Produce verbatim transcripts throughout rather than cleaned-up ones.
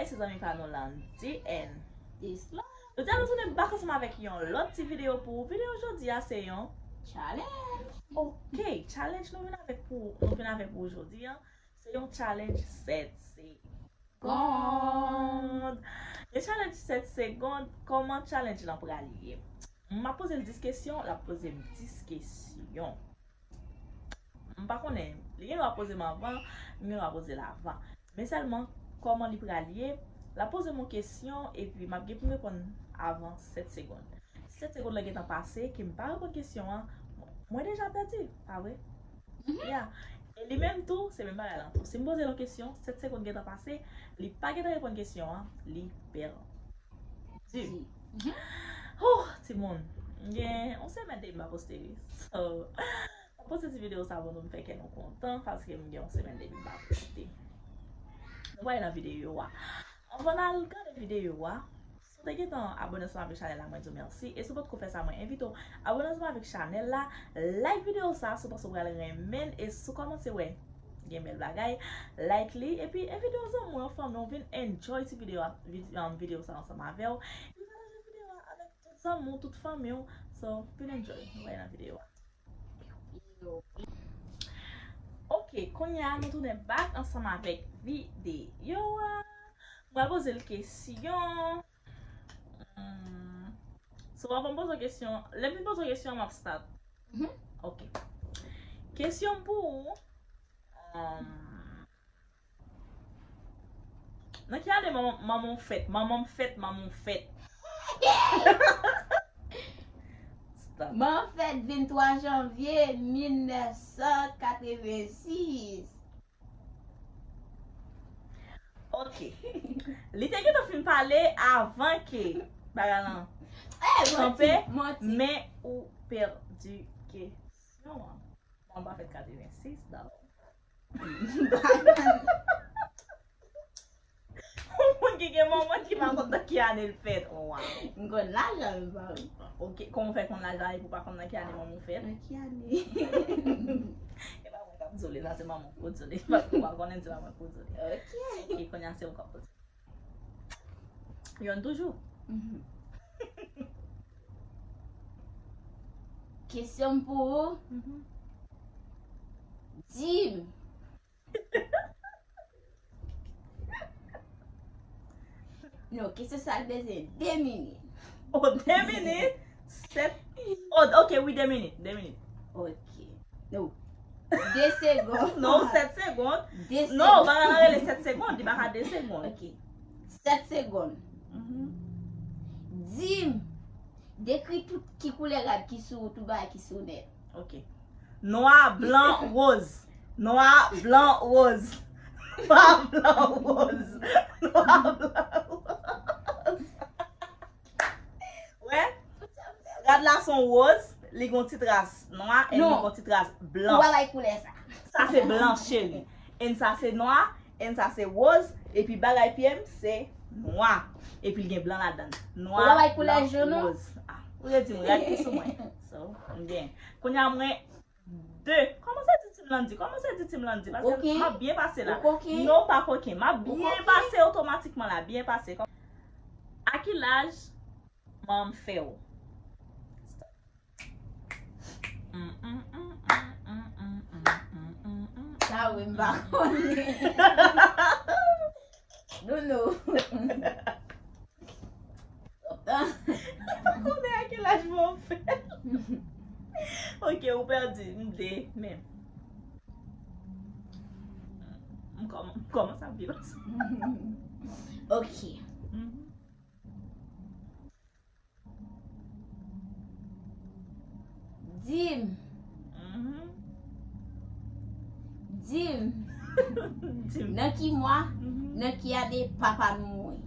Se zanmi pa nou Landy and Disla. Jodi a nou tounen bak ansanm avèk yon lòt ti videyo pou ou. Videyo jodi a se yon challenge. Ok, challenge nou vin avèk pou, nou vin avèk pou jodi a, se yon challenge sèt segonn. Yon challenge sèt segonn, kòman challenge lan pral ye? M ap poze l dis kesyon, l ap poze m dis kesyon. M pa konnen, li gen dwa poze m avan, m gen dwa poze l avan. Men sèlman, kòman li pral ye, l ap poze m yon kesyon, epi m ap gen pou m reponn avan sèt segonn. Si sèt segonn lan gentan pase, ke m pa reponn kesyon an, mwen deja pèdi, pa vre? Ya. E li menm tou, se menm bagay lan tou. Si m poze l yon kesyon, sèt segonn gentan pase, li pa gentan reponn kesyon an, li pèdi. Huh, timoun. M gen yon semèn depi m pa poste, wi. So, m ap poste ti videyo sa pou nou, m fè kè nou kontan, paske m gen yon semèn depi m pa poste. Nou pral nan videyo a. Anvan n al gade videyo a, si w te gentan abòne ansanm avèk chanèl la, mwen di w mèsi. E si w potko fè sa, mwen envite w abòne ansanm avèk chanèl la, like videyo sa, si w panse w pral renmen l, e si w kòmanse wè gen bèl bagay, like li, epi envite yon zanmi w, yon fanmi w, vin enjoy ti videyo a, vid-, um, videyo sa ansanm avè w. Epi pataje videyo a avèk tout zanmi w, tout fanmi w. So, vin enjoy. Nou pral nan videyo a. Ok, kounye a nou tounen back ansanm avèk videyo a. Mwen poze l kesyon. Hmm. So, w ap poze w kesyon. Lè m fin poze w kesyon, m ap start. Mhm. Ok. Kesyon pou ou. Um, nan ki ane manman, manman w fèt? Manman m fèt, manman w fèt. Stop. Manman m fèt venntwa janvye mil nèf san katrevensis. Ok. Li te gentan fin pale avan ke bagay lan kanpe, manti, manti. Men ou pèdi kesyon an. Manman m pa fèt katrevensis, dawò. Yon moun ki gen manman ki pa konn nan ki ane l fèt. Waw. M konn laj la, men pa. Ok, kòman w fè konn laj la epi w pa konn nan ki ane manman w fèt? Nan ki ane? E pa mwen k ap dole, sa se manman w pou dole. Paske w pa konnen, se pa mwen pou dole. Ok. Ok, kounye a se ou k ap poze. Yonn toujou. Mhm. Kesyon m pou ou. Mhm. Di m. Non, kesyon sa bezwen de minit. Oh, de minit? Sèt. Oh, ok, wi, de minit. De minit. Ok. Non. De segonn. Non, sèt segonn. De segonn. Non, bagay la rele sèt segonn, li pa ka de segonn. Ok. Sèt segonn. Mhm. Di m, dekri tout ki koulè rad ki sou ou, tout bagay ki sou ou nèt. Ok. Nwa, blan, woz. Nwa, blan, woz. Nwa, blan, woz. Nwa, blan, woz. Wè? Rad la se yon woz, li gon ti tras nwa, e li gon ti tras blan. Non. Ou pa bay koulè sa. Sa se blan, cheri. E sa se nwa, e sa se woz, epi bagay pye m se nwa. Epi l gen blan ladan l. Nwa, blan, woz. Ou pa bay koulè je w, non? Ah, ou te di m rad ki sou mwen. So, m gen. Kounye a mwen de. Kòmanse di Team Landy. Kòmanse di Team Landy. Paske m ap byen pase la. Ou koken? Non, pa koken. M ap byen pase otomatikman la. Byen pase. A ki laj manman m fè w? Sa wi, m pa konnen. Nounou. M pa konnen a ki laj manman m fè l. Ok, ou pèdi. M de, men. M kòm-, m kòmanse ap viv ansanm. Ok. Mhm. Di m. Mhm. Di m. Di m. Nan ki mwa, mhm, nan ki ane papa nou mouri?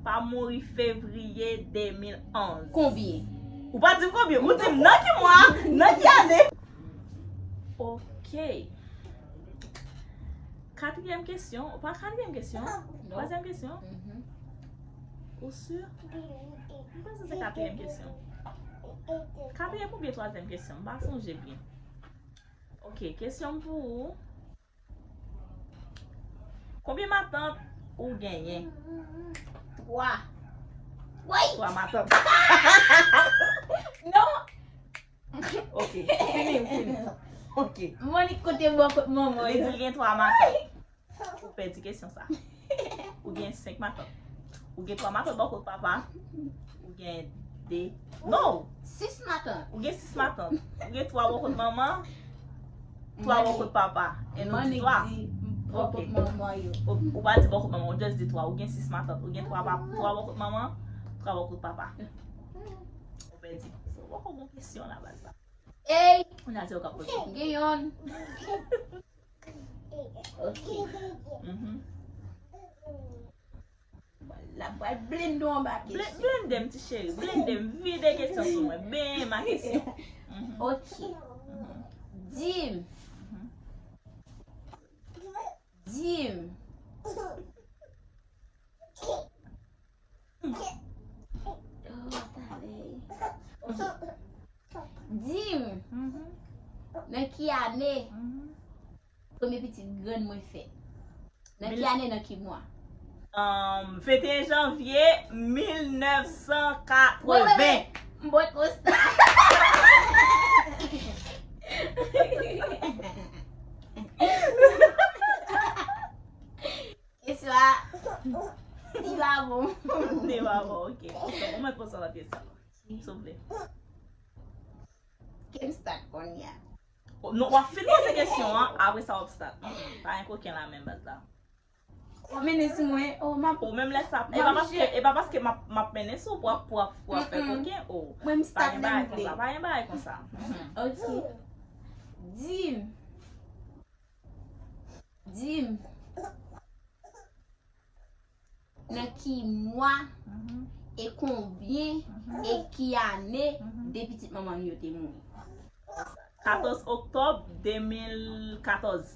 Pa mouri fevriye de mil onz. Konbyen? Ou pa di m konbyen, ou di m nan ki mwa, nan ki ane. Ok. Katriyèm kesyon, ou pa katriyèm kesyon? Non. Twazyèm kesyon? Mhm. Ou si? M panse se katriyèm kesyon. Katriyèm oubyen twazyèm kesyon, m pa sonje byen. Ok, kesyon m pou ou. Konbyen matant Ou genyen Twa. Woy! twa matant. Non! Ok, fini, fini. Ok. Monik kote bò kot manman Li di yo. L gen twa matant. Ou pèdi kesyon sa. Ou gen senk matant. Ou gen twa matant bò kot papa. Ou gen de. Non! Sis matant. Ou gen sis matant. Ou gen twa bò kot manman. Twa bò kot papa. E nou di Monik twa. di bò kot manman yo. Ou ou pa di bò kot manman, ou just di twa. Ou gen sis matant. Ou gen twa pa twa bò kot manman, twa bò kot papa. Ou pèdi. So, ou poko bon kesyon la baz la. Ey! Ou na di ou ka poze. Gen yon. Ok. Mhm. La pral blende w anba kesyon. Blende m ti cheri, blende m, vide kesyon sou mwen, benyen ma kesyon. Mhm. Ok. Di m. Di m. Oh, talè. Ok. Di m. Mhm. Nan ki ane Mhm. premye pitit grann mwen fèt? Nan ki Mil- ane, nan ki mwa? Um, venteyen janvye mil nèf san katreven. M bwè konsta. Kesyon a li pa bon. Li pa bon, ok. Ok, ou mèt poze lòt kesyon. Souple. Ke m start kounye a. Non, w ap fin poze kesyon an, apre sa w ap start. Pa gen koken la menm baz la. Ou mennen sou mwen, oh, m ap Ou menm lè sa, e pa paske, e pa paske m ap, m ap mennen sou w pou w ap, pou w ap, pou w ap fè koken, oh. Mwen, m Pa start gen lè bagay m vle. Konsa, pa gen bagay konsa. Ok. Di m. Di m. Nan ki mwa Mhm. e konbyen e ki ane de pitit manman m yo te mouri? Katòz oktòb de mil katòz.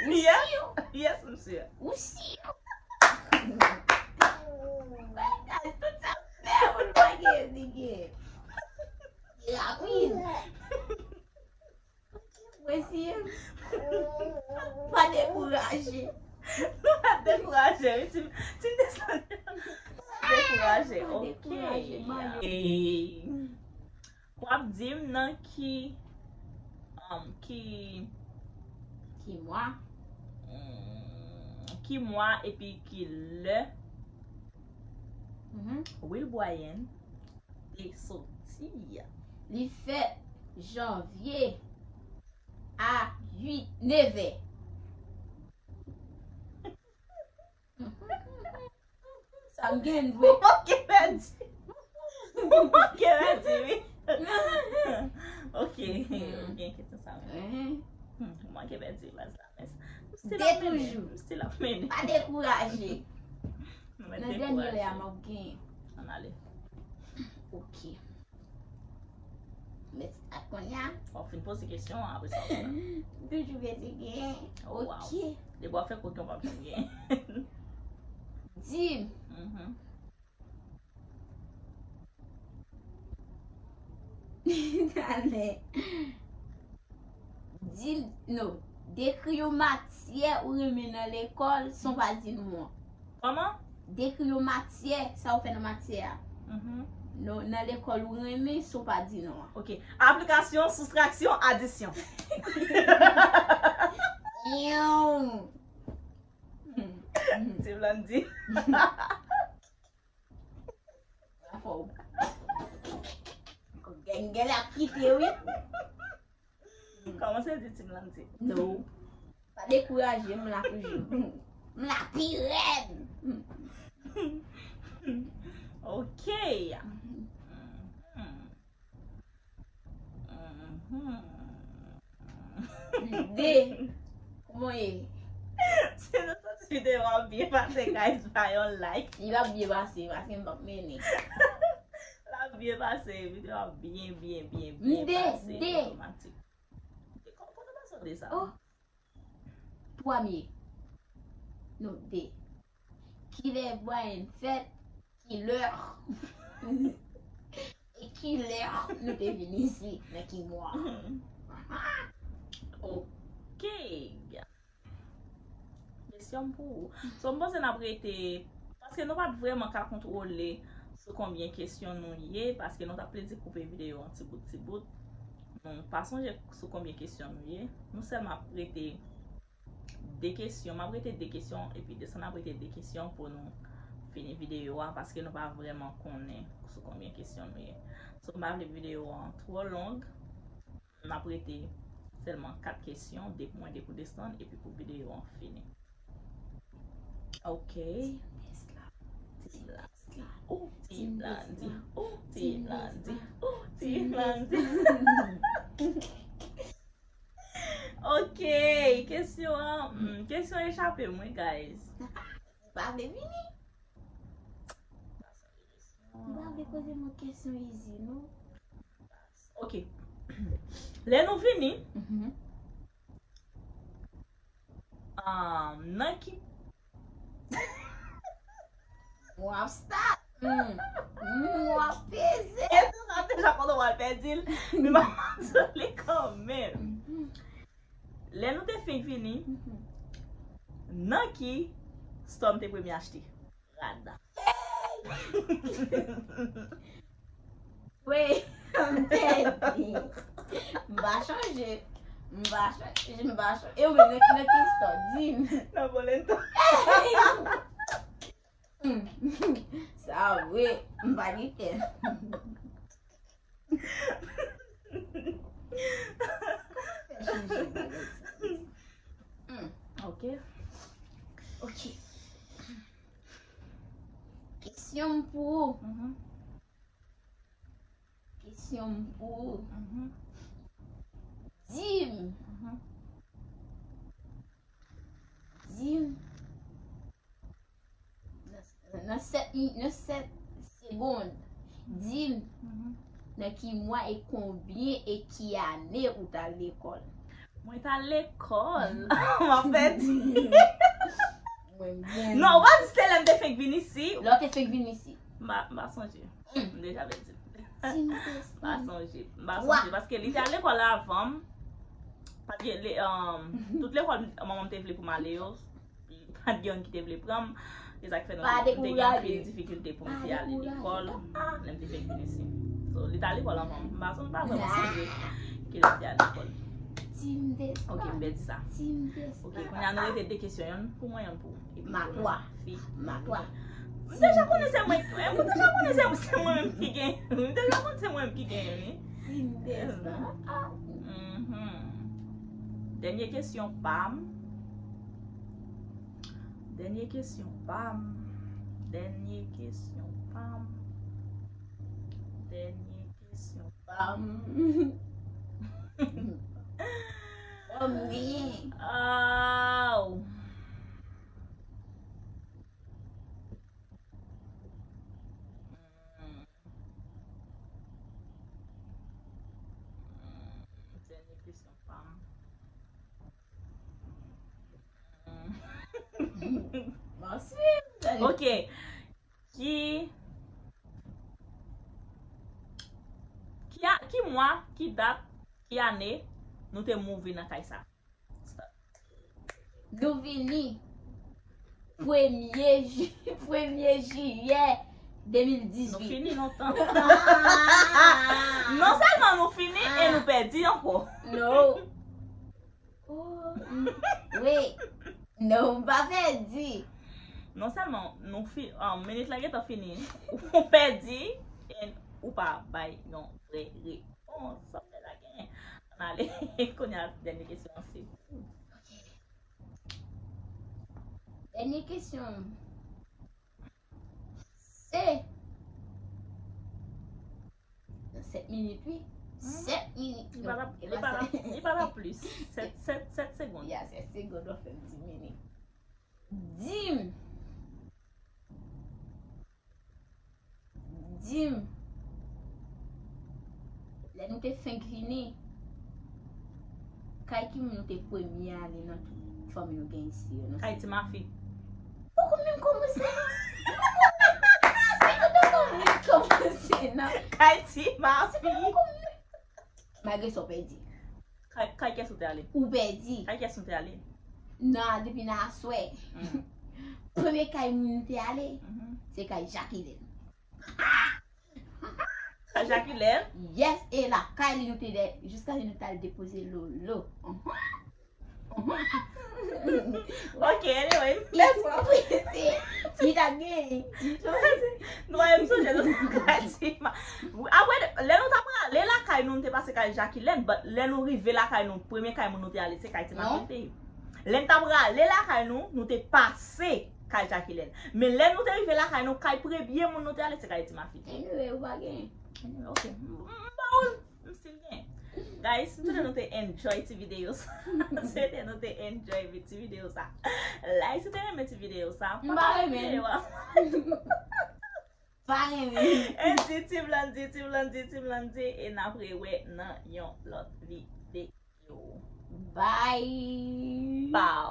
Ou Yes. si? Yes, m si. Ou si? Bagay, tout sa fè, moun pa gen, li gen. Rapid. Mwen si. Pa dekouraje. Nou pa dekouraje, wi, ti, ti desann. Dekouraje, Pa ok. dekouraje, Mayo. E, w ap di m nan ki, um, ki, Ki mwa? mm, ki mwa epi ki lè Mhm. Will Bryan te soti? Li fèt janvye a uit, nevè. Sa m gen dwe. Ou manke pèdi. Ou manke pèdi, wi. Ok, ok, kesyon sa menm. Mhm. Hmm, ou manke pèdi, baz la. Men m still De ap mennen. toujou. M still ap mennen. Pa dekouraje. Nou mèt Nan dènye lè a, dekouraje. m ap genyen. Ann ale. Ok. Mèsi. A kounye a, W ap fin poze kesyon an, apre sa w ap sa. m toujou vle di genyen. Oh, wow. Ok. Depi w ap fè koken, w p ap janm genyen. Di m. Mhm. Talè. Di m, non. Dekri yon matyè ou renmen nan lekòl san w pa di non an. Kòman? Dekri yon matyè, sa ou fè nan matyè a. Mhm. Non, nan lekòl ou renmen, san w pa di non an. Ok. Aplikasyon, soustraksyon, adisyon. Yon. Ti Blandy. Afò. Gengel ap kite, wi. Kòmanse di Ti Blandy. No. Pa dekouraje, m la toujou. M la pi rèd. Ok. Mhm. Mhm. De. Kòman ye? Si nou santi videyo a byen pase, guys, ba yon like. Li p ap byen pase, paske m p ap mennen. L ap byen pase, videyo a byen, byen, byen, M byen de, pase, de. Otomatik. Kòman, kòman pase de sa? Oh. Premye. Non, de. Kilè Brian fèt? Kilè? E kilè nou te vin isit? Nan ki mwa? Ok. Kesyon kesyon pou ou. So, m panse n ap rete, paske nou pa t vrèman ka kontwole sou konbyen kesyon nou ye, paske nou t ap plede koupe videyo an ti bout, ti bout. Nou pa sonje sou konbyen kesyon nou ye. Nou sèlman ap rete de kesyon. M ap rete de kesyon, epi desann ap rete de kesyon pou nou fini videyo a, paske nou pa vrèman konnen sou konbyen kesyon nou ye. So, m pa vle videyo an twò long. N ap rete sèlman kat kesyon, de pou mwen, de pou desann, epi pou videyo an fini. Ok. Team Landy. Oh, Team Landy. Oh, Team Landy. Oh, Team Landy. Ok, kesyon an, hmm, kesyon echape mwen, guys. Pa vle vini. M pa vle poze mwen kesyon izi, non. Ok. Lè nou vini, mhm, um, nan ki... W ap start. Mm. Mm, w ap peze. Kesyon sa deja konnen w al pèdi l, men m ap di w li kanmenm. Mhm. Lè nou te fin vini, mhm, nan ki store m te premye achte rad? Wi, m pèdi. M pa chonje. M pa chonje, m pa chonje. E ou menm, nan ki, nan ki store? Di m. Nan Polenta. Hmm. Sa vre, m pa gen kè. Hmm. Ok. Ok. Kesyon m pou ou. Mhm. Kesyon m pou ou. Mhm. Di m. Mhm. Di m. Nan, nan sèt mi-, nan sèt segonn. Di m. Mhm. Nan ki mwa e konbyen e ki ane ou t al lekòl? Mwen t al lekòl. M ap pèdi. Mwen byen. Non, ou pa di se lè m te fenk vin isi. Lè w te fenk vin isi. M pa, m pa sonje. Mm. M deja pèdi. Ti m te... M pa sonje. M pa sonje. Paske li te al lekòl avan m. Paske le, um, tout lekòl manman m te vle pou m ale yo, pa t gen youn ki te vle pran m. Se sa k fè nou te, m te gen anpil difikilte pou m te ale lekòl lè m te fenk vin isi. So, li t al lekòl anvan m. M pa sonje, m pa vrèman sonje ki lè m te al lekòl. Ti m te... Ok, m pèdi sa. Ti m te... Ok, kounye a nou rete de kesyon, youn pou mwen, youn pou ou. Epi matwa. Fi. Matwa. M deja konnen se mwen, m deja konnen se, se mwen menm ki genyen. M deja konnen se mwen menm ki genyen, wi. Ti m te... Mhm. Dènye kesyon pa m. Dènye kesyon pa m. Dènye kesyon pa m. Dènye kesyon pa m. Fò m genyen. Aw. Hmm. Hmm. Dènye kesyon pa m. Mèsi. Ok. Ki, ki a, ki mwa, ki dat, ki ane nou te move nan kay sa? Nou vini premye ji-, premye jiyè de mil dizuit. Nou fini lontan. Non sèlman nou fini e nou pèdi ankò. No. Oh, m-, wi. Non, m pa pèdi. Non sèlman nou fi-, ah, minit la gentan fini, ou pèdi, e ou pa bay yon vrè repons. Sa fè la genyen. Ann ale. Kounye a, dènye kesyon an se... Ok. Dènye kesyon. Se nan sèt minit, wi. Mhm. Sèt minit. Li pa ta, li pa ta, li pa ta plis. Sèt, sèt, sèt segonn. Ya, sèt segonn, w ap fè m di minit. Di m. Di m. Lè nou te fenk vini, kay ki moun nou te premye ale nan tout fanmi nou gen isi yo? Kay Ti Mafi. Poko menm kòmanse. Se kote kòmanse, non? Kay Ti Mafi. Malgre sa w pèdi. Kay, kay kiyès ou te ale? Ou pèdi. Kay kiyès nou te ale? Nan, depi nan aswè. Premye kay moun nou te ale, se kay Jakilèn. Kay Jakilèn? Yes, e lakay li nou te de, jiskaske nou t al depoze Lolo. Ok, anyway, let's go. Li t ap gen. Nou wè, m sonje nou t ap di ma. Apre, lè nou t ap prale lakay nou, nou te pase kay Jakilèn, but lè nou rive lakay nou, premye kay moun nou te ale, se kay Ti Mafi te ye. Lè n t ap prale lakay nou, nou te pase kay Jakilèn. Men lè nou te rive lakay nou, kay premye moun nou te ale, se kay Ti Mafi te ye. Anyway, ou pa gen. Ok. M ba ou l. M still gen. Guys, m swete nou te enjoy ti videyo sa. M swete nou te enjoy vi- ti videyo sa. Like si w te renmen ti videyo sa. M pa renmen. Videyo a. Pa renmen. E di ti Blondedy, ti Blondedy, ti Blondedy. E n ap rewè nan yon lòt videyo. Bye. Pow.